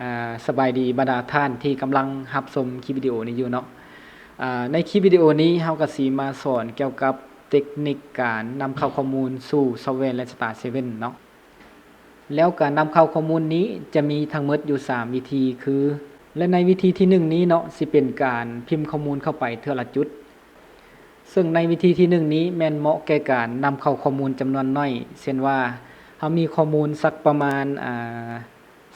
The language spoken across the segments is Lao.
ອາ ສະບາຍດີບັນດາທ່ານທີ່ກຳລັງຮັບຊົມຄລິບວິດີໂອນີ້ຢູ່ເນາະ. ອາ ໃນຄລິບວິດີໂອນີ້ເຮົາກໍຊິມາສອນກ່ຽວກັບເຕັກນິກການນຳເຂົ້າຂໍ້ມູນສູ່ຊອບແວ Landstar ເຊເວັນເນາະ. ແລ້ວການນຳເຂົ້າຂໍ້ມູນນີ້ຈະມີທັງໝົດຢູ່ສາມວິທີຄື ແລະ ໃນວິທີທີໜຶ່ງນີ້ເນາະ ຊິເປັນການພິມຂໍ້ມູນເຂົ້າໄປເທື່ອລະຈຸດ. ເຊິ່ງໃນວິທີທີໜຶ່ງນີ້ແມ່ນເໝາະແກ່ການນຳເຂົ້າຂໍ້ມູນຈຳນວນໜ້ອຍ ເຊັ່ນວ່າ ເຮົາມີຂໍ້ມູນສັກປະມານ ອາ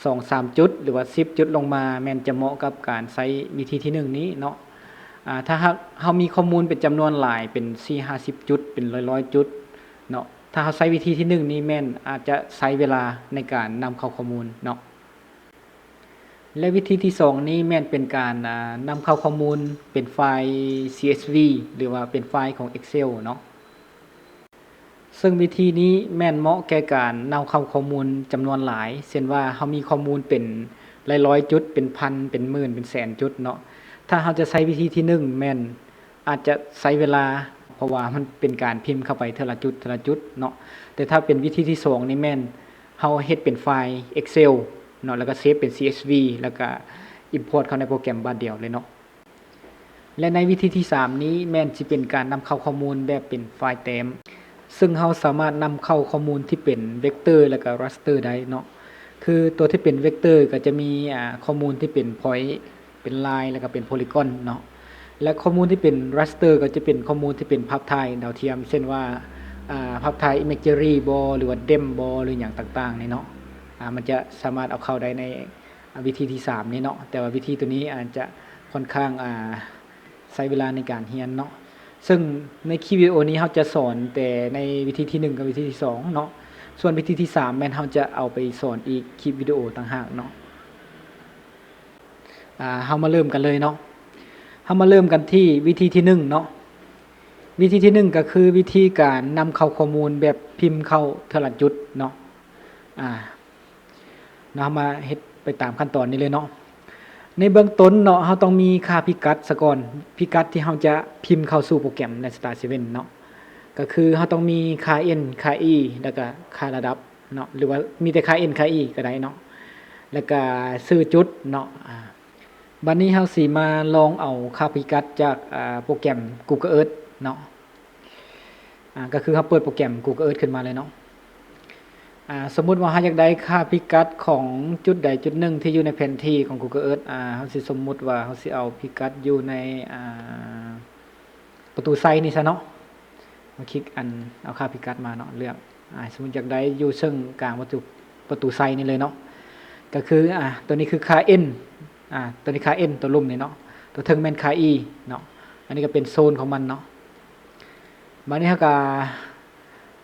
ສອງສາມຈຸດ ຫຼືວ່າສິບຈຸດລົງມາ ແມ່ນຈະເໝາະກັບການໃຊ້ວິທີທີໜຶ່ງນີ້ເນາະ. ອາ ຖ້າຫາກເຮົາມີຂໍ້ມູນເປັນຈຳນວນຫຼາຍ ເປັນສີ່ຫ້າສິບຈຸດ ເປັນຮ້ອຍໆຈຸດເນາະ ຖ້າເຮົາໃຊ້ວິທີທີໜຶ່ງນີ້ແມ່ນອາດຈະໃຊ້ເວລາໃນການນຳເຂົ້າຂໍ້ມູນເນາະ. ແລະ ວິທີທີສອງນີ້ແມ່ນເປັນການ ອາ ນຳເຂົ້າຂໍ້ມູນເປັນໄຟລ໌ CSV ຫຼືວ່າເປັນໄຟລ໌ຂອງ Excel ເນາະ. ເຊິ່ງວິທີນີ້ແມ່ນເໝາະແກ່ການນຳເຂົ້າຂໍ້ມູນຈຳນວນຫຼາຍ ເຊັ່ນວ່າເຮົາມີຂໍ້ມູນເປັນຮ້ອຍໆຈຸດ ເປັນພັນ ເປັນໝື່ນ ເປັນແສນຈຸດເນາະ. ຖ້າເຮົາຈະໃຊ້ວິທີທີໜຶ່ງແມ່ນ ອາດຈະໃຊ້ເວລາ ເພາະວ່າມັນເປັນການພິມເຂົ້າໄປເທື່ອລະຈຸດ ເທື່ອລະຈຸດເນາະ. ແຕ່ຖ້າເປັນວິທີທີສອງນີ້ແມ່ນເຮົາເຮັດເປັນໄຟລ໌ Excel ເນາະ ແລ້ວກໍເຊຟເປັນ CSV ແລ້ວກໍ import ເຂົ້າໃນໂປຣແກຣມບາດດຽວເລີຍເນາະ. ແລະ ໃນວິທີທີສາມນີ້ແມ່ນຊິເປັນການນຳເຂົ້າຂໍ້ມູນແບບເປັນໄຟລ໌ແຕ້ມ ເຊິ່ງເຮົາສາມາດນຳເຂົ້າຂໍ້ມູນທີ່ເປັນ vector ແລ້ວກໍ raster ໄດ້ເນາະ. ຄືຕົວທີ່ເປັນ vector ກໍຈະມີ ອາ ຂໍ້ມູນທີ່ເປັນ point ເປັນລາຍ ແລ້ວກໍເປັນ polygon ເນາະ ແລະ ຂໍ້ມູນທີ່ເປັນ raster ກໍຈະເປັນຂໍ້ມູນທີ່ເປັນພາບຖ່າຍດາວທຽມ ເຊັ່ນວ່າ ອາ ພາບຖ່າຍ imagery ບໍ ຫຼືວ່າ DEM ບໍ ຫຼືຫຍັງຕ່າງໆນີ້ເນາະ. ອາ ມັນຈະສາມາດເອົາເຂົ້າໄດ້ໃນ ອາ ວິທີທີສາມນີ້ເນາະ ແຕ່ວ່າວິທີຕົວນີ້ອາດຈະຄ່ອນຂ້າງ ອາ ໃຊ້ເວລາໃນການຮຽນເນາະ. ເຊິ່ງໃນຄລິບວິດີໂອນີ້ເຮົາຈະສອນແຕ່ໃນວິທີທີໜຶ່ງກັບວິທີທີສອງເນາະ. ສ່ວນວິທີທີສາມແມ່ນເຮົາຈະເອົາໄປສອນອີກຄລິບວິດີໂອຕ່າງຫາກເນາະ. ອາ ເຮົາມາເລີ່ມກັນເລີຍເນາະ. ເຮົາມາເລີ່ມກັນທີ່ວິທີທີໜຶ່ງເນາະ. ວິທີທີໜຶ່ງກໍຄືວິທີການນຳເຂົ້າຂໍ້ມູນແບບພິມເຂົ້າເທື່ອລະຈຸດເນາະ. ອາ ເນາະ ເຮົາມາເຮັດໄປຕາມຂັ້ນຕອນນີ້ເລີຍເນາະ. ໃນເບື້ອງຕົ້ນເນາະ ເຮົາຕ້ອງມີຄ່າພິກັດສາກ່ອນ ພິກັດທີ່ເຮົາຈະພິມເຂົ້າສູ່ໂປຣແກຣມ Landstar ເຊເວັນເນາະ ກໍຄືເຮົາຕ້ອງມີຄ່າ N ຄ່າ E ແລ້ວກະຄ່າລະດັບເນາະ ຫຼືວ່າມີແຕ່ຄ່າ N ຄ່າ E ກໍໄດ້ເນາະ ແລ້ວກະຊື່ຈຸດເນາະ. ອາ ບັດນີ້ເຮົາຊິມາລອງເອົາຄ່າພິກັດຈາກ ອາ ໂປຣແກຣມ Google Earth ເນາະ. ອາ ກໍຄືເຮົາເປີດໂປຣແກຣມ Google Earth ຂຶ້ນມາເລີຍເນາະ. ອາ ສົມມຸດວ່າເຮົາຢາກໄດ້ຄ່າພິກັດຂອງຈຸດໃດຈຸດໜຶ່ງທີ່ຢູ່ໃນແຜນທີ່ຂອງ Google Earth ອາ ເຮົາຊິສົມມຸດວ່າເຮົາຊິເອົາພິກັດຢູ່ໃນ ອາ ປະຕູໄຊນີ້ຊະເນາະ. ມາຄລິກອັນເອົາຄ່າພິກັດມາເນາະ ເລືອກ ອາ ສົມມຸດຢາກໄດ້ຢູ່ເຊິ່ງກາງປະຕູ ປະຕູໄຊນີ້ເລີຍເນາະ. ກໍຄື ອາ ຕົວນີ້ຄືຄ່າ N ອາ ຕົວນີ້ຄ່າ N ຕົວລຸ່ມນີ້ເນາະ ຕົວເທິງແມ່ນຄ່າ E ເນາະ. ອັນນີ້ກໍເປັນໂຊນຂອງມັນເນາະ. ບາດນີ້ເຮົາກໍ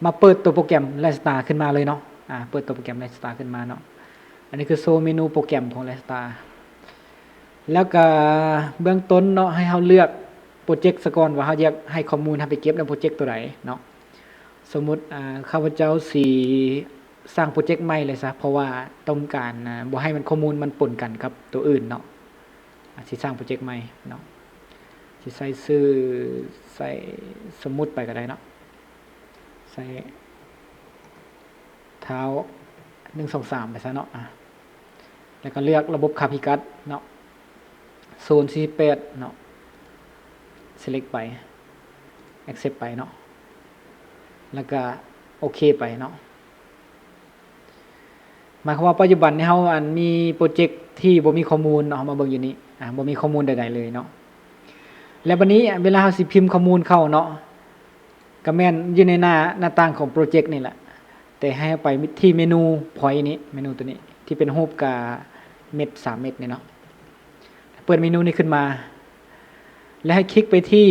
ມາເປີດຕົວໂປຣແກຣມ Landstar ຂຶ້ນມາເລີຍເນາະ. ອາ ເປີດຕົວໂປຣແກຣມ Landstar ຂຶ້ນມາເນາະ. ອັນນີ້ຄືໂຊເມນູໂປຣແກຣມຂອງ Landstar ແລ້ວກໍເບື້ອງຕົ້ນເນາະ ໃຫ້ເຮົາເລືອກໂປຣເຈັກສາກ່ອນວ່າເຮົາຢາກໃຫ້ຂໍ້ມູນເຮົາໄປເກັບໃນໂປຣເຈັກຕົວໃດເນາະ. ສົມມຸດ ອາ ຂ້າພະເຈົ້າຊິສ້າງໂປຣເຈັກໃໝ່ເລີຍຊະ ເພາະວ່າຕ້ອງການ ອາ ບໍ່ໃຫ້ມັນ ຂໍ້ມູນມັນປົນກັນກັບຕົວອື່ນເນາະ. ອາ ຊິສ້າງໂປຣເຈັກໃໝ່ເນາະ ຊິໃສ່ຊື່ ໃສ່ ສົມມຸດໄປກໍໄດ້ເນາະ ໃສ່ ທ້າວ ໜຶ່ງ ສອງ ສາມ ໄປຊະເນາະ. ອາ ແລ້ວກໍເລືອກລະບົບຄ່າພິກັດເນາະ ໂຊນ ສີ່ສິບແປດ ເນາະ select ໄປ accept ໄປເນາະ ແລ້ວກໍໂອເຄໄປເນາະ. ໝາຍຄວາມວ່າປັດຈຸບັນນີ້ເຮົາ ອັນ ມີໂປຣເຈັກທີ່ບໍ່ມີຂໍ້ມູນເນາະ ເຮົາມາເບິ່ງຢູ່ນີ້ ອາ ບໍ່ມີຂໍ້ມູນໃດໆເລີຍເນາະ. ແລ້ວບັດນີ້ເວລາເຮົາຊິພິມຂໍ້ມູນເຂົ້າເນາະ ກໍແມ່ນຢູ່ໃນໜ້າ ໜ້າຕ່າງຂອງໂປຣເຈັກນີ້ແຫຼະ ແຕ່ໃຫ້ເຮົາໄປທີ່ເມນູ point ນີ້ ເມນູຕົວນີ້ທີ່ເປັນຮູບກາເມັດສາມເມັດນີ້ເນາະ. ເປີດເມນູນີ້ຂຶ້ນມາ ແລ້ວໃຫ້ຄລິກໄປທີ່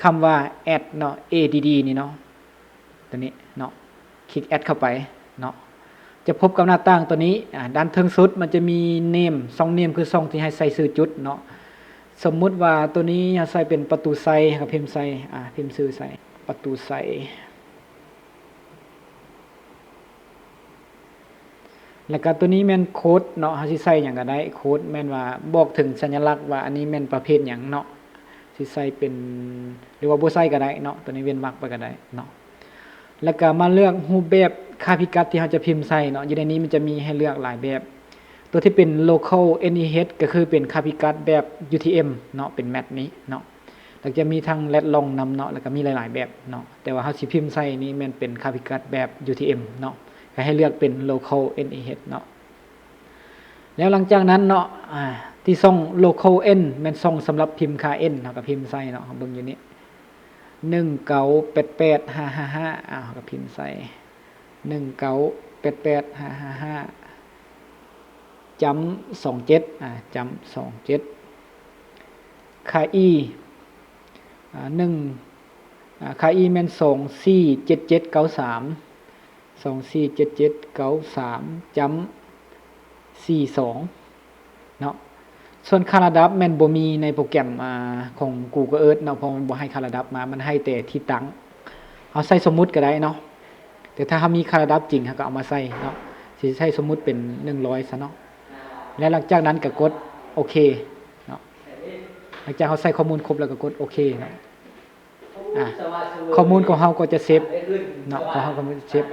ຄຳວ່າ add ເນາະ A D D ນີ້ເນາະ ຕົວນີ້ເນາະ ຄລິກ add ເຂົ້າໄປເນາະ ຈະພົບກັບໜ້າຕ່າງຕົວນີ້. ອາ ດ້ານເທິງສຸດມັນຈະມີ name ຊ່ອງ name ຄືຊ່ອງທີ່ໃຫ້ໃສ່ຊື່ຈຸດເນາະ. ສົມມຸດວ່າຕົວນີ້ເຮົາໃສ່ເປັນປະຕູໄຊ ເຮົາກໍພິມໃສ່ ອາ ພິມຊື່ໃສ່ ປະຕູໄຊ ແລ້ວກໍຕົວນີ້ແມ່ນໂຄດເນາະ ເຮົາຊິໃສ່ຫຍັງກໍໄດ້ ໂຄດແມ່ນວ່າບອກເຖິງສັນຍະລັກວ່າອັນນີ້ແມ່ນປະເພດຫຍັງເນາະ ຊິໃສ່ເປັນ ຫຼືວ່າບໍ່ໃສ່ກໍໄດ້ເນາະ ຕົວນີ້ເວັ້ນວັກໄປກໍໄດ້ເນາະ. ແລ້ວກໍມາເລືອກຮູບແບບຄ່າພິກັດທີ່ເຮົາຈະພິມໃສ່ເນາະ ຢູ່ໃນນີ້ມັນຈະມີໃຫ້ເລືອກຫຼາຍແບບ. ຕົວທີ່ເປັນ Local NEH ກໍຄືເປັນຄ່າພິກັດແບບ UTM ເນາະ ເປັນ MAT ນີ້ເນາະ ແລ້ວຈະມີທັງ lat long ນຳເນາະ ແລ້ວກໍມີຫຼາຍໆແບບເນາະ ແຕ່ວ່າເຮົາຊິພິມໃສ່ນີ້ແມ່ນເປັນຄ່າພິກັດແບບ UTM ເນາະ ກໍໃຫ້ເລືອກເປັນ Local NEH ເນາະ. ແລ້ວຫຼັງຈາກນັ້ນເນາະ ອາ ທີ່ຊ່ອງ Local N ແມ່ນຊ່ອງສຳລັບພິມຄ່າ N ເຮົາກໍພິມໃສ່ເນາະ ເຮົາເບິ່ງຢູ່ນີ້ ໜຶ່ງເກົ້າແປດແປດຫ້າຫ້າຫ້າ ອາ ເຮົາກໍພິມໃສ່ ໜຶ່ງເກົ້າແປດແປດຫ້າຫ້າຫ້າ ຈ້ຳສອງເຈັດ ອາ ຈ້ຳສອງເຈັດ ຄ່າ E ອາ ໜຶ່ງ ອາ ຄ່າ E ແມ່ນສອງສີ່ເຈັດເຈັດເກົ້າສາມ ສອງສີ່ເຈັດເຈັດເກົ້າສາມ ຈ້ຳສີ່ສອງເນາະ. ສ່ວນຄ່າລະດັບແມ່ນບໍ່ມີໃນໂປຣແກຣມ ອາ ຂອງ Google Earth ເນາະ ເພາະມັນບໍ່ໃຫ້ຄ່າລະດັບມາ ມັນໃຫ້ແຕ່ທີ່ຕັ້ງ. ເຮົາໃສ່ສົມມຸດກໍໄດ້ເນາະ ແຕ່ຖ້າເຮົາມີຄ່າລະດັບຈິງ ເຮົາກໍເອົາມາໃສ່ເນາະ ຊິໃຊ້ສົມມຸດເປັນໜຶ່ງຮ້ອຍຊະເນາະ ແລະ ຫຼັງຈາກນັ້ນກໍກົດໂອເຄເນາະ. ຫຼັງຈາກເຮົາໃສ່ຂໍ້ມູນຄົບແລ້ວກໍກົດໂອເຄເນາະ. ອາ ຂໍ້ມູນຂອງເຮົາກໍຈະເຊບເນາະ ຂອງເຮົາກໍຈະເຊບ.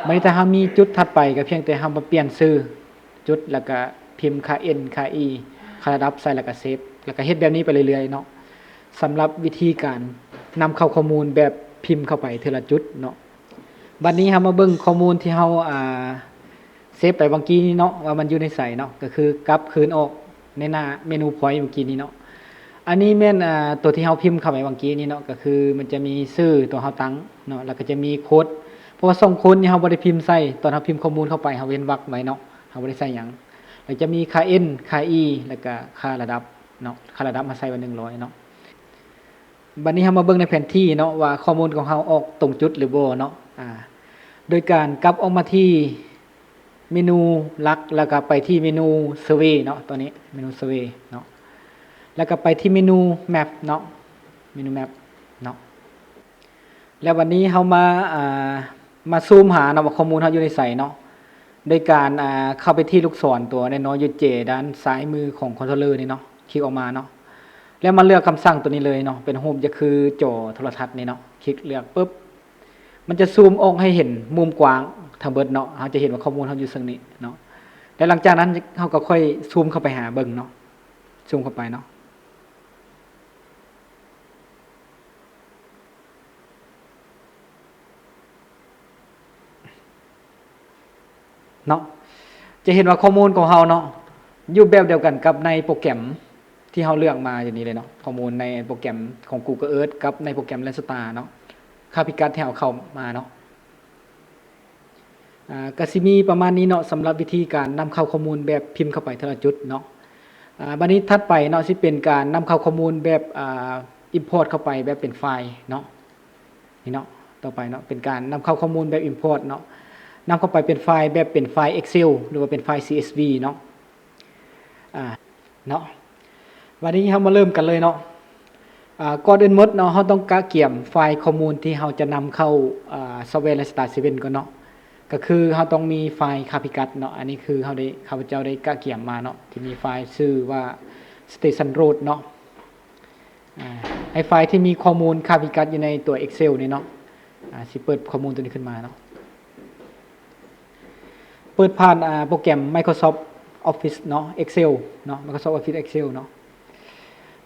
ບັດນີ້ຖ້າເຮົາມີຈຸດຖັດໄປ ກໍພຽງແຕ່ເຮົາມາປ່ຽນຊື່ຈຸດ ແລ້ວກໍພິມຄ່າ N ຄ່າ E ຄ່າລະດັບໃສ່ ແລ້ວກໍເຊບ ແລ້ວກໍເຮັດແບບນີ້ໄປເລື້ອຍໆເນາະ. ສຳລັບວິທີການນຳເຂົ້າຂໍ້ມູນແບບພິມເຂົ້າໄປເທື່ອລະຈຸດເນາະ. ບັດນີ້ເຮົາມາເບິ່ງຂໍ້ມູນທີ່ເຮົາ ອາ ເຊບໄປຫວ່າງກີ້ນີ້ເນາະ ວ່າມັນຢູ່ໃນໃສເນາະ ກໍຄືກັບຄືນອອກໃນໜ້າເມນູ Point ຫວ່າງກີ້ນີ້ເນາະ. ອັນນີ້ແມ່ນ ອາ ຕົວທີ່ເຮົາພິມເຂົ້າໄປຫວ່າງກີ້ນີ້ເນາະ ກໍຄືມັນຈະມີຊື່ຕົວເຮົາຕັ້ງເນາະ ແລ້ວກໍຈະມີໂຄດ ເພາະວ່າຊ່ອງໂຄດນີ້ເຮົາບໍ່ໄດ້ພິມໃສ່ ຕອນເຮົາພິມຂໍ້ມູນເຂົ້າໄປ ເຮົາເວັ້ນວັກໄວ້ເນາະ ເຮົາບໍ່ໄດ້ໃສ່ຫຍັງ. ແລ້ວຈະມີຄ່າ N ຄ່າ E ແລ້ວກໍຄ່າລະດັບເນາະ ຄ່າລະດັບເຮົາໃສ່ໄວ້ໜຶ່ງຮ້ອຍເນາະ. ບັດນີ້ເຮົາມາເບິ່ງໃນແຜນທີ່ເນາະ ວ່າຂໍ້ມູນຂອງເຮົາອອກຕົງຈຸດຫຼືບໍ່ເນາະ ອາ ໂດຍການກັບອອກມາທີ່ເມນູຫຼັກ ແລ້ວກໍໄປທີ່ເມນູ Survey ເນາະ ຕົວນີ້ເມນູ Survey ເນາະ ແລ້ວກໍໄປທີ່ເມນູ Map ເນາະ ເມນູ Map ເນາະ. ແລ້ວບັດນີ້ເຮົາມາ ອາ ມາຊູມຫາເນາະ ວ່າຂໍ້ມູນເຮົາຢູ່ໃນໃສເນາະ ໂດຍການ ອາ ເຂົ້າໄປທີ່ລູກສອນຕົວນ້ອຍໆຢູ່ເຈດ້ານຊ້າຍມືຂອງຄອນໂທລເລີນີ້ເນາະ ຄລິກອອກມາເນາະ ແລ້ວມາເລືອກຄຳສັ່ງຕົວນີ້ເລີຍເນາະ ເປັນຮູບຈະຄືຈໍໂທລະທັດນີ້ເນາະ ຄລິກເລືອກປຶບ ມັນຈະຊູມອອກໃຫ້ເຫັນມຸມກວ້າງທັງເບິດເນາະ ເຮົາຈະເຫັນວ່າຂໍ້ມູນເຮົາຢູ່ເຊິ່ງນີ້ເນາະ. ແລ້ວຫຼັງຈາກນັ້ນເຮົາກໍຄ່ອຍຊູມເຂົ້າໄປຫາເບິ່ງເນາະ ຊູມເຂົ້າໄປເນາະ. ເນາະ ຈະເຫັນວ່າຂໍ້ມູນຂອງເຮົາເນາະ ຢູ່ແບບດຽວກັນກັບໃນໂປຣແກຣມທີ່ເຮົາເລືອກມາຢູ່ນີ້ເລີຍເນາະ ຂໍ້ມູນໃນໂປຣແກຣມຂອງ Google Earth ກັບໃນໂປຣແກຣມ Landstar ເນາະ ຄ່າພິກັດທີ່ເຮົາເຂົ້າມາເນາະ. ອາ ກະຊິມີປະມານນີ້ເນາະ ສຳລັບວິທີການນຳເຂົ້າຂໍ້ມູນແບບພິມເຂົ້າໄປເທື່ອລະຈຸດເນາະ. ອາ ບັດນີ້ຖັດໄປເນາະ ຊິເປັນການນຳເຂົ້າຂໍ້ມູນແບບ ອາ import ເຂົ້າໄປແບບເປັນໄຟລ໌ເນາະ. ນີ້ເນາະ ຕໍ່ໄປເນາະ ເປັນການນຳເຂົ້າຂໍ້ມູນແບບ import ເນາະ ນຳເຂົ້າໄປເປັນໄຟລ໌ ແບບເປັນໄຟລ໌ Excel ຫຼືວ່າເປັນໄຟລ໌ CSV ເນາະ ອາ ເນາະ. ບັດນີ້ເຮົາມາເລີ່ມກັນເລີຍເນາະ. ອາ ກ່ອນອື່ນໝົດເນາະ ເຮົາຕ້ອງກະກຽມໄຟລ໌ຂໍ້ມູນທີ່ເຮົາຈະນຳເຂົ້າ ອາ ຊອບແວ Landstar ເຊເວັນ ກ່ອນເນາະ ກໍຄືເຮົາຕ້ອງມີໄຟລ໌ຄ່າພິກັດເນາະ. ອັນນີ້ຄືເຮົາໄດ້ ຂ້າພະເຈົ້າໄດ້ກະກຽມມາເນາະ ທີ່ມີໄຟລ໌ຊື່ວ່າ Station Road ເນາະ. ອາ ໃຫ້ໄຟລ໌ທີ່ມີຂໍ້ມູນຄ່າພິກັດຢູ່ໃນຕົວ Excel ນີ້ເນາະ ອາ ຊິເປີດຂໍ້ມູນຕົວນີ້ຂຶ້ນມາເນາະ ເປີດຜ່ານ ອາ ໂປຣແກຣມ Microsoft Office ເນາະ Excel ເນາະ Microsoft Office Excel ເນາະ.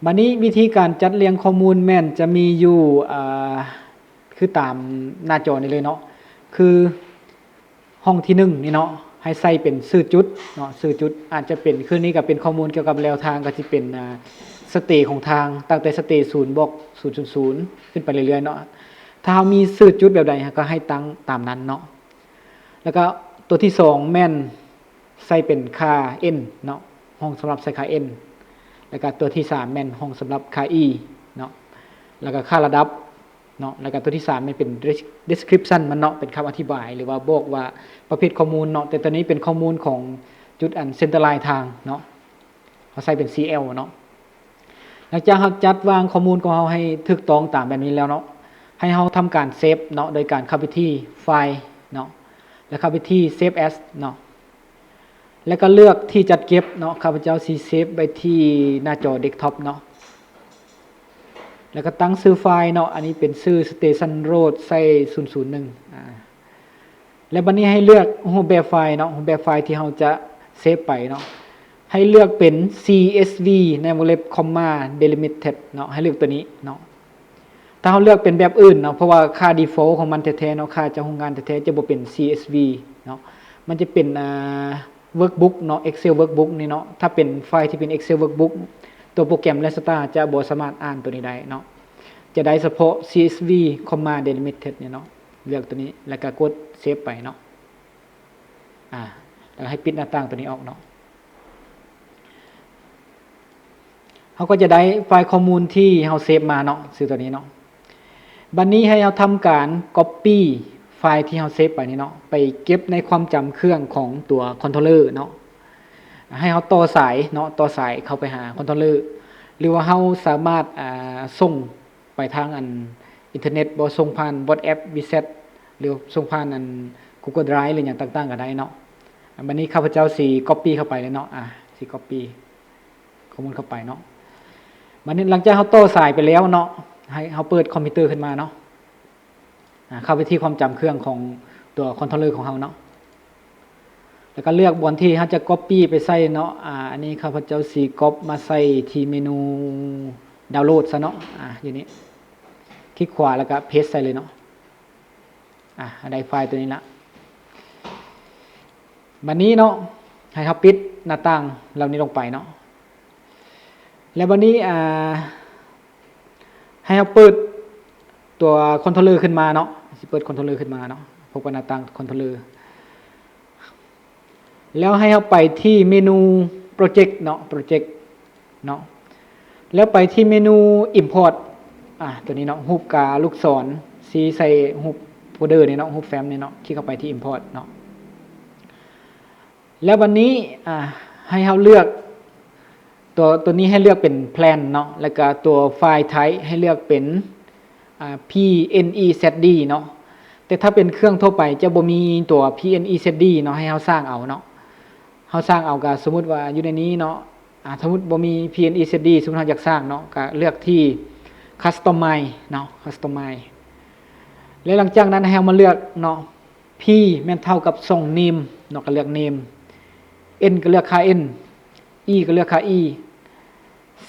ບັດນີ້ວິທີການຈັດລຽງຂໍ້ມູນແມ່ນຈະມີຢູ່ ອາ ຄືຕາມໜ້າຈໍນີ້ເລີຍເນາະ ຄື ຫ້ອງທີໜຶ່ງນີ້ເນາະ ໃຫ້ໃສ່ເປັນຊື່ຈຸດເນາະ ຊື່ຈຸດອາດຈະເປັນ ຄືນີ້ກໍເປັນຂໍ້ມູນກ່ຽວກັບແລວທາງ ກໍຊິເປັນ ອາ ສະເຕຂອງທາງ ຕັ້ງແຕ່ສະເຕສູນບອກສູນສູນສູນຂຶ້ນໄປເລື້ອຍໆເນາະ. ຖ້າເຮົາມີຊື່ຈຸດແບບໃດ ເຮົາກໍໃຫ້ຕັ້ງຕາມນັ້ນເນາະ. ແລ້ວກໍຕົວທີສອງແມ່ນໃສ່ເປັນຄ່າ N ເນາະ ຫ້ອງສຳລັບໃສ່ຄ່າ N. ແລ້ວກໍຕົວທີສາມແມ່ນຫ້ອງສຳລັບຄ່າ E ເນາະ ແລ້ວກໍຄ່າລະດັບ ເນາະ ແລ້ວກໍຕົວທີສາມແມ່ນເປັນ des- description ມັນເນາະ ເປັນຄຳອະທິບາຍ ຫຼືວ່າບອກວ່າປະເພດຂໍ້ມູນເນາະ. ແຕ່ຕົວນີ້ເປັນຂໍ້ມູນຂອງຈຸດອັນ centralize ທາງເນາະ ເຮົາໃສ່ເປັນ CL ເນາະ. ຫຼັງຈາກເຮົາຈັດວາງຂໍ້ມູນຂອງເຮົາໃຫ້ຖືກຕ້ອງຕາມແບບນີ້ແລ້ວເນາະ ໃຫ້ເຮົາທຳການເຊບເນາະ ໂດຍການເຂົ້າໄປທີ່ໄຟລ໌ເນາະ ແລ້ວເຂົ້າໄປທີ່ Save As ເນາະ. ແລ້ວກໍເລືອກທີ່ຈັດເກັບເນາະ ຂ້າພະເຈົ້າຊິເຊບໄວ້ທີ່ໜ້າຈໍ desktop ເນາະ. ແລ້ວກໍຕັ້ງຊື່ໄຟລ໌ເນາະ ອັນນີ້ເປັນຊື່ Station Road ໃສ່ສູນສູນໜຶ່ງ ອາ ແລ້ວບັດນີ້ໃຫ້ເລືອກຮູບແບບໄຟລ໌ເນາະ ຮູບແບບໄຟລ໌ທີ່ເຮົາຈະ ເຊບໄປເນາະ ໃຫ້ເລືອກເປັນ CSV ໃນວົງເລັບ comma delimited ເນາະ ໃຫ້ເລືອກຕົວນີ້ເນາະ. ຖ້າເຮົາເລືອກເປັນແບບອື່ນເນາະ ເພາະວ່າຄ່າ default ຂອງມັນແທ້ໆເນາະ ຄ່າຈາກໂຮງງານແທ້ໆ ຈະບໍ່ເປັນ CSV ເນາະ ມັນຈະເປັນ ອ່າ workbook ເນາະ Excel workbook ນີ້ເນາະ. ຖ້າເປັນໄຟລ໌ທີ່ເປັນ Excel workbook ຕົວໂປຣແກຣມ Randstad ຈະບໍ່ສາມາດອ່ານຕົວນີ້ໄດ້ເນາະ ຈະໄດ້ສະເພາະ CSV comma delimited ນີ້ເນາະ. ເລືອກຕົວນີ້ ແລ້ວກໍກົດເຊບໄປເນາະ ອາ ແລ້ວໃຫ້ປິດໜ້າຕ່າງຕົວນີ້ອອກເນາະ. ເຮົາກໍຈະໄດ້ໄຟລ໌ຂໍ້ມູນທີ່ເຮົາເຊບມາເນາະ ຊື່ຕົວນີ້ເນາະ. ບັດນີ້ໃຫ້ເຮົາທຳການ copy ໄຟລ໌ທີ່ເຮົາເຊບໄປນີ້ເນາະ ໄປເກັບໃນຄວາມຈຳເຄື່ອງຂອງຕົວ controller ເນາະ. ໃຫ້ເຮົາຕໍ່ສາຍເນາະ ຕໍ່ສາຍເຂົ້າໄປຫາ controller ຫຼືວ່າເຮົາສາມາດ ອາ ສົ່ງ ໄປທາງອັນອິນເຕີເນັດບໍ ສົ່ງຜ່ານ WhatsApp WeChat ຫຼືສົ່ງຜ່ານອັນ Google Drive ຫຼືຫຍັງຕ່າງໆກໍໄດ້ເນາະ. ບັດນີ້ຂ້າພະເຈົ້າຊິ copy ເຂົ້າໄປເລີຍເນາະ ອາ ຊິ copy ຂໍ້ມູນເຂົ້າໄປເນາະ. ບັດນີ້ຫຼັງຈາກເຮົາຕໍ່ສາຍໄປແລ້ວເນາະ ໃຫ້ເຮົາເປີດຄອມພິວເຕີຂຶ້ນມາເນາະ ອາ ເຂົ້າໄປທີ່ຄວາມຈຳເຄື່ອງຂອງຕົວ controller ຂອງເຮົາເນາະ. ແລ້ວກໍເລືອກບ່ອນທີ່ເຮົາຈະ copy ໄປໃສ່ເນາະ ອາ ອັນນີ້ຂ້າພະເຈົ້າຊິ copy ມາໃສ່ທີ່ເມນູ download ຊະເນາະ ອາ ຢູ່ນີ້ ຄລິກຂວາແລ້ວກໍ paste ໃສ່ເລີຍເນາະ. ອາ ໄດ້ໄຟລ໌ຕົວນີ້ລະ ບັດນີ້ເນາະ ໃຫ້ເຮົາປິດໜ້າຕ່າງເຫຼົ່ານີ້ລົງໄປເນາະ. ແລ້ວບັດນີ້ ອາ ໃຫ້ເຮົາເປີດຕົວ controller ຂຶ້ນມາເນາະ ຊິເປີດ controller ຂຶ້ນມາເນາະ ພົບກັບໜ້າຕ່າງ controller ແລ້ວໃຫ້ເຮົາໄປທີ່ເມນູ project ເນາະ project ເນາະ ແລ້ວໄປທີ່ເມນູ import ອາ ຕົວນີ້ເນາະ ຮູບກາລູກສອນຊີ້ໃສ່ຮູບໂຟນເດີນີ້ເນາະ ຮູບແຟ້ມນີ້ເນາະ ຄລິກເຂົ້າໄປທີ່ import ເນາະ. ແລ້ວບັດນີ້ ອາ ໃຫ້ເຮົາເລືອກ ຕົວ ຕົວນີ້ໃຫ້ເລືອກເປັນ plan ເນາະ ແລ້ວກະຕົວ file type ໃຫ້ເລືອກເປັນ ອາ PNEZD ເນາະ. ແຕ່ຖ້າເປັນເຄື່ອງທົ່ວໄປຈະບໍ່ມີຕົວ PNEZD ເນາະ ໃຫ້ເຮົາສ້າງເອົາເນາະ ເຮົາສ້າງເອົາ ກະສົມມຸດວ່າຢູ່ໃນນີ້ເນາະ ອາ ສົມມຸດບໍ່ມີ PNEZD ສົມມຸດເຮົາຢາກສ້າງເນາະ ກະເລືອກທີ່ customize ເນາະ customize. ແລະ ຫຼັງຈາກນັ້ນໃຫ້ເຮົາມາເລືອກເນາະ P ແມ່ນເທົ່າກັບຊ່ອງ name ເນາະ ກໍເລືອກ name, N ກໍເລືອກຄ່າ N, E ກໍເລືອກຄ່າ E,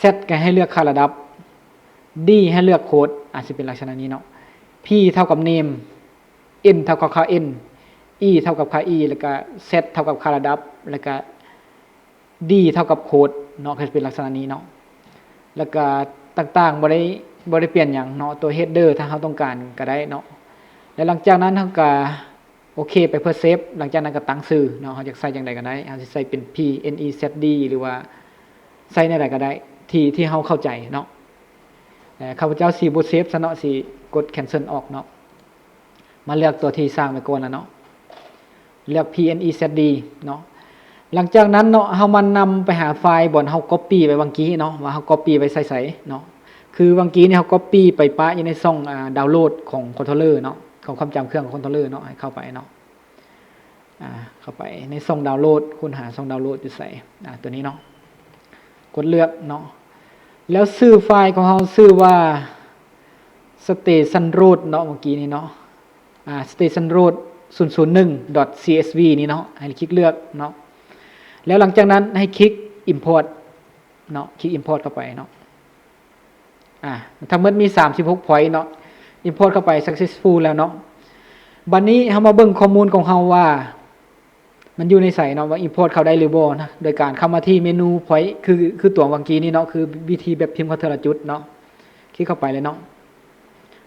Z ກໍໃຫ້ເລືອກຄ່າລະດັບ, D ໃຫ້ເລືອກໂຄດ ອາດຊິເປັນລັກສະນະນີ້ເນາະ P ເທົ່າກັບ name, N ເທົ່າກັບຄ່າ N, E ເທົ່າກັບຄ່າ E ແລ້ວກໍ Z ເທົ່າກັບຄ່າລະດັບ ແລ້ວກໍ D ເທົ່າກັບໂຄດເນາະ ກໍຈະເປັນລັກສະນະນີ້ເນາະ ແລ້ວກະຕ່າງໆ ບໍ່ໄດ້ ບໍ່ໄດ້ປ່ຽນຫຍັງເນາະ ຕົວ header ຖ້າເຮົາຕ້ອງການກໍໄດ້ເນາະ ແລ້ວຫຼັງຈາກນັ້ນເຮົາກະໂອເຄໄປເພື່ອເຊບ ຫຼັງຈາກນັ້ນກໍຕັ້ງຊື່ເນາະ ເຮົາຢາກໃສ່ຈັ່ງໃດກໍໄດ້ ເຮົາຊິໃສ່ເປັນ PNEZD ຫຼືວ່າໃສ່ແນວໃດກໍໄດ້ ທີ່ ທີ່ເຮົາເຂົ້າໃຈເນາະ ແຕ່ຂ້າພະເຈົ້າຊິບໍ່ເຊບຊະເນາະ ຊິກົດ cancel ອອກເນາະ. ມາເລືອກຕົວທີ່ສ້າງໄວ້ກ່ອນລະເນາະ ເລືອກ PNEZD ເນາະ ຫຼັງຈາກນັ້ນເນາະ ເຮົາມານຳໄປຫາໄຟລ໌ບ່ອນເຮົາ copy ໄວ້ຫວ່າງກີ້ເນາະ ວ່າເຮົາ copy ໄວ້ໃສ່ໃສເນາະ ຄືຫວ່າງກີ້ນີ້ເຮົາ copy ໄປປະຢູ່ໃນຊ່ອງ ອາ download ຂອງ controller ເນາະ ຂອງຄວາມຈຳເຄື່ອງຂອງ controller ເນາະ ໃຫ້ເຂົ້າໄປເນາະ ອາ ເຂົ້າໄປໃນຊ່ອງ download ຄົ້ນຫາຊ່ອງ download ຢູ່ໃສ ອາ ຕົວນີ້ເນາະ ກົດເລືອກເນາະ ແລ້ວຊື່ໄຟລ໌ຂອງເຮົາຊື່ວ່າ Station Road ເນາະ ເມື່ອກີ້ນີ້ເນາະ ອາ Station Road ສູນສູນໜຶ່ງ .csv ນີ້ເນາະ ໃຫ້ຄລິກເລືອກເນາະ ແລ້ວຫຼັງຈາກນັ້ນໃຫ້ຄລິກ import ເນາະ ຄລິກ import ເຂົ້າໄປເນາະ ອາ ທັງໝົດມີສາມສິບຫົກ point ເນາະ import ເຂົ້າໄປ successful ແລ້ວເນາະ ບັດນີ້ເຮົາມາເບິ່ງຂໍ້ມູນຂອງເຮົາວ່າ ມັນຢູ່ໃນໃສເນາະ ວ່າ import ເຂົ້າໄດ້ຫຼືບໍ່ນະ ໂດຍການເຂົ້າມາທີ່ເມນູ point ຄື ຄືຕົວຫວ່າງກີ້ນີ້ເນາະ ຄືວິທີແບບພິມເຂົ້າເທື່ອລະຈຸດເນາະ ຄລິກເຂົ້າໄປເລີຍເນາະ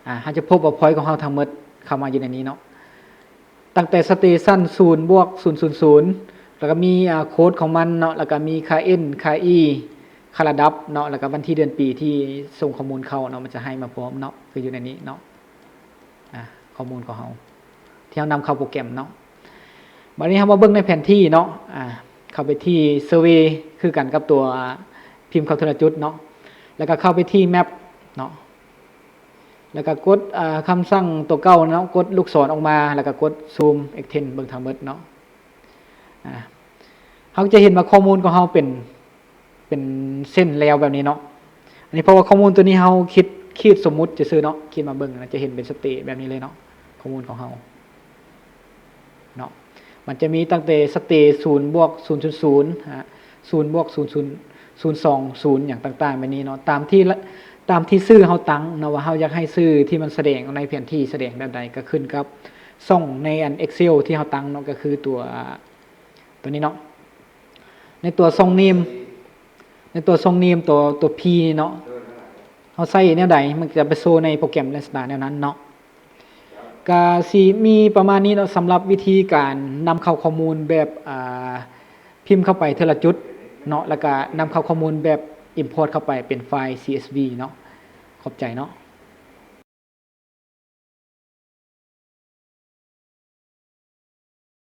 ອາ ເຮົາຈະພົບວ່າ point ຂອງເຮົາທັງໝົດເຂົ້າມາຢູ່ໃນນີ້ເນາະ ຕັ້ງແຕ່ Station ສູນ ບວກ ສູນ ສູນ ສູນ ແລ້ວກໍມີ ອາ ໂຄດຂອງມັນເນາະ ແລ້ວກໍມີຄ່າ N ຄ່າ E ຄ່າລະດັບເນາະ ແລ້ວກໍວັນທີເດືອນປີທີ່ສົ່ງຂໍ້ມູນເຂົ້າເນາະ ມັນຈະໃຫ້ມາພ້ອມເນາະ ຄືຢູ່ໃນນີ້ເນາະ. ອາ ຂໍ້ມູນຂອງເຮົາທີ່ເຮົານຳເຂົ້າໂປຣແກຣມເນາະ ບັດນີ້ເຮົາມາເບິ່ງໃນແຜນທີ່ເນາະ ອາ ເຂົ້າໄປທີ່ Survey ຄືກັນກັບຕົວພິມເຂົ້າເທື່ອລະຈຸດເນາະ ແລ້ວກໍເຂົ້າໄປທີ່ Map ເນາະ ແລ້ວກໍກົດ ອາ ຄຳສັ່ງຕົວເກົ່າເນາະ ກົດລູກສອນອອກມາ ແລ້ວກໍກົດ Zoom Extend ເບິ່ງທັງໝົດເນາະ ອາ ເຮົາຈະເຫັນວ່າຂໍ້ມູນຂອງເຮົາເປັນ ເປັນເສັ້ນແລວແບບນີ້ເນາະ ອັນນີ້ເພາະວ່າຂໍ້ມູນຕົວນີ້ເຮົາຄິດ ຂີດສົມມຸດຊື່ໆເນາະ ຂີດມາເບິ່ງ ຈະເຫັນເປັນສະເຕແບບນີ້ເລີຍເນາະ ຂໍ້ມູນຂອງເຮົາເນາະ ມັນຈະມີຕັ້ງແຕ່ສະເຕສູນບວກສູນສູນສູນ ສູນບວກສູນສູນສູນສອງສູນ ຫຍັງຕ່າງໆແບບນີ້ເນາະ ຕາມທີ່ ຕາມທີ່ຊື່ເຮົາຕັ້ງເນາະ ວ່າເຮົາຢາກໃຫ້ຊື່ທີ່ມັນສະແດງໃນແຜນທີ່ສະແດງແບບໃດ ກໍຂຶ້ນກັບຊ່ອງໃນອັນ Excel ທີ່ເຮົາຕັ້ງເນາະ ກໍຄືຕົວ ຕົວນີ້ເນາະ ໃນຕົວຊ່ອງ Name ໃນຕົວຊ່ອງ Name ຕົວ ຕົວ P ນີ້ເນາະ ເຮົາໃສ່ແນວໃດ ມັນຈະໄປໂຊໃນໂປຣແກຣມລັກສະນະແນວນັ້ນເນາະ. ກະຊິມີປະມານນີ້ເນາະ ສຳລັບວິທີການນຳເຂົ້າຂໍ້ມູນແບບ ອ່າ ພິມເຂົ້າໄປເທື່ອລະຈຸດເນາະ ແລ້ວກະນຳເຂົ້າຂໍ້ມູນແບບ Import ເຂົ້າໄປເປັນໄຟລ໌ CSV ເນາະ. ຂອບໃຈເນາະ.